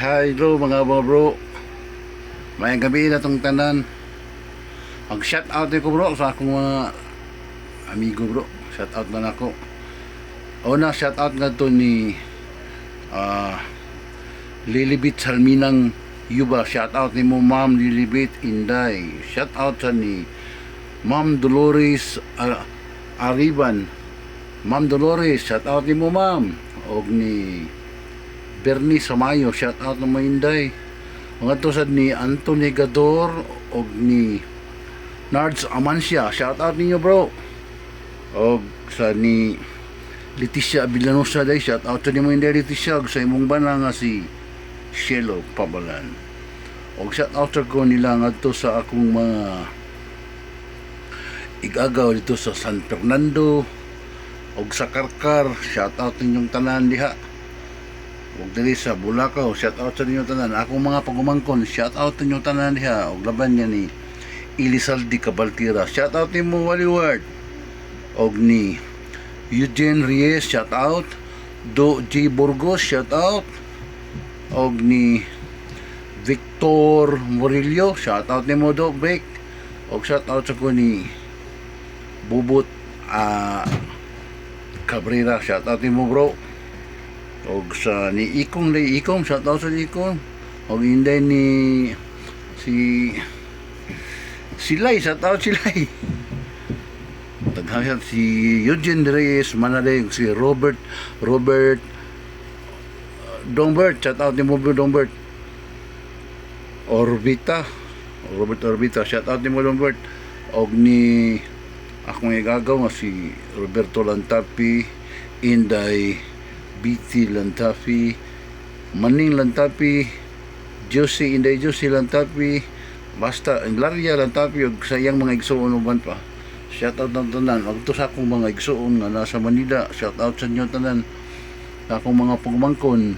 Hi bro, mga bro. Maayong gabi na tong tanan. Mag shout out ko, bro, sa akong mga amigo, bro. Shout out na nako. Una, shout out nga to ni Lilibit Salminang Yuba. Shout out ni mo, Ma'am Lilibit Inday. Shout out sa ni Ma'am Dolores Ariban. Ma'am Dolores, shout out ni mo, ma'am. Og ni Bernie Samayo, shout out na mo, Inday. Mga to sad ni Anthony Gador og ni Nards Amancia, shout out ninyo, bro. Og sa ni Leticia Villanosa day, shout out sa nimo, Inday Leticia, og sa imong bana nga si Shelo Pabalan. Og shout out sa ko nila ngadto sa akong mga igagaw dito sa San Fernando og sa Karkar, shout out ninyong tanan diha. Ug diri sa Bulacau, shout out sa ninyong tanan. Akong mga pagumangkon, shout out ninyong tanan diha. Og laban niya ni Elizalde Cabaltira. Shout out nimo, Wally Ward. Og ni Eugene Reyes, shout out. Do G. Burgos, shout out. Og ni Victor Murillo, shout out nimo, Do Vic. Og shout out sa ko ni Bubot Cabrera, shout out nimo, bro. Og sa ni Ikong day Ikong, shout out sa Ikong. Og inday ni si Silay, shout out Silay. Daghan si Eugene Reyes Manaday, si Robert Robert Dongbert, shout out nimo, Dongbert. Orbita, Robert Orbita, shout out nimo, Dongbert. Og ni akong igagaw nga si Roberto Lantapi, Inday BT Lantapi, Maning Lantapi, Josie, Inday Josie Lantapi, basta Laria Lantapi ug sa iyang mga igsuon uban pa. Shout out ng tanan. Ug to sa akong mga igsuon nga nasa Manila, shout out sa inyo tanan. Sa akong mga pugmangkon,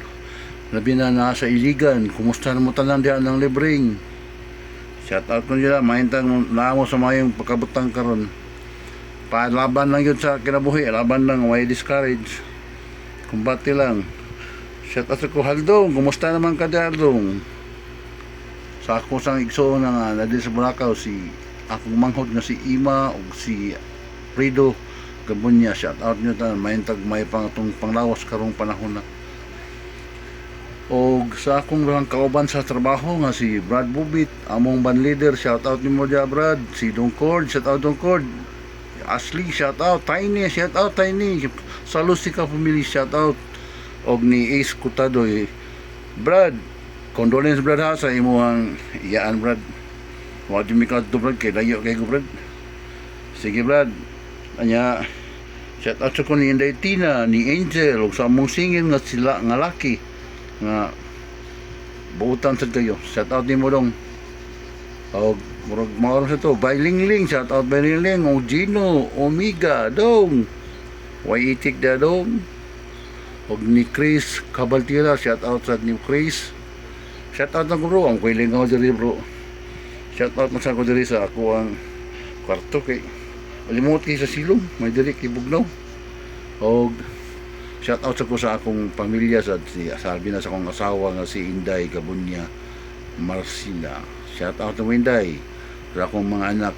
labi na nasa Iligan, kumusta na mo tanan diha ng libreng. Shout out ko nila, mahintang naamo sa mayong pagkabutang karon. Palaban lang yun sa kinabuhi, laban lang, way discourage. Kumbate lang. Shout out sa ko Haldong, kumusta naman ka diha, Haldong? Sa ako sang igsoon na nga na sa Bulacau, si akong manghod nga si Ima ug si Fredo Gabunya, shout out nyo tanan, mahintag may pang atong panglawas karong panahon na. Og sa akong lang kauban sa trabaho nga si Brad Bubit, among band leader, shout out nimo diha, Brad. Si Dong Cord, shout out, Dong Cord. Ashley, shout out. Tiny, shout out, Tiny. Sa Lusika family, shout out. Og ni Ace Kutadoy. Brad, condolence, Brad, ha, sa imuhang iyaan, Brad. Wa di mi kadto, Brad, kay layo kay ko, Brad. Sige, Brad. Anya, shout out sa ko ni Inday Tina, ni Angel, ug sa among singil nga sila nga laki nga buutan sad kayo. Shout out nimo, dong. Og murag mao sa to, Bailingling, shout out Bailingling, og Gino, Omega, dong. Way itik da, dong. Og ni Chris Cabaltira, shout out sa ni Chris. Shout out na ko, bro, ang kwilingaw diri, bro. Shout out na sa ko diri sa ako ang kwarto kay limot kay sa silong, may diri kay bugnaw. Og shout out sa ko sa akong pamilya sa si sabi na sa akong asawa nga si Inday Gabunya Marcina. Shout out to Inday sa akong mga anak.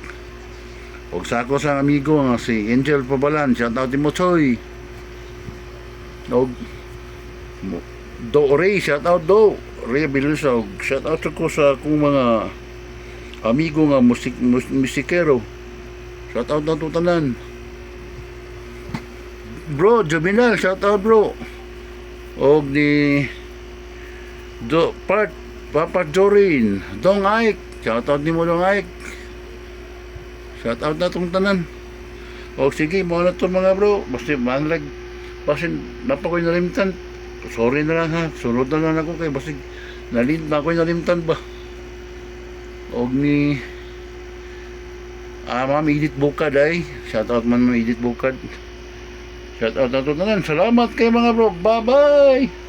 Og sa ako sa amigo nga si Angel Pabalan, shout out mo, Choy. Og Do Ray, shout out Do Ray Bilusa. Og shout out ko sa akong mga amigo nga musikero. Shout out na to tanan. Bro, Juvenal, shout out, bro. Og ni Do Part Papa Jorin, Dong Ike, shout out nimo, Dong Ike. Shout out na tong tanan. Og sige, mo na to, mga bro. Basta manlag basin napa ko'y nalimtan. Sorry na lang ha. Sunod na lang ako kay basig nalim na ako'y nalimtan ba. Og ni Ma'am Edith Bukad ay. Shout out man, Ma'am Edith Bukad. Shout out na to tanan. Salamat kay mga bro. Bye-bye.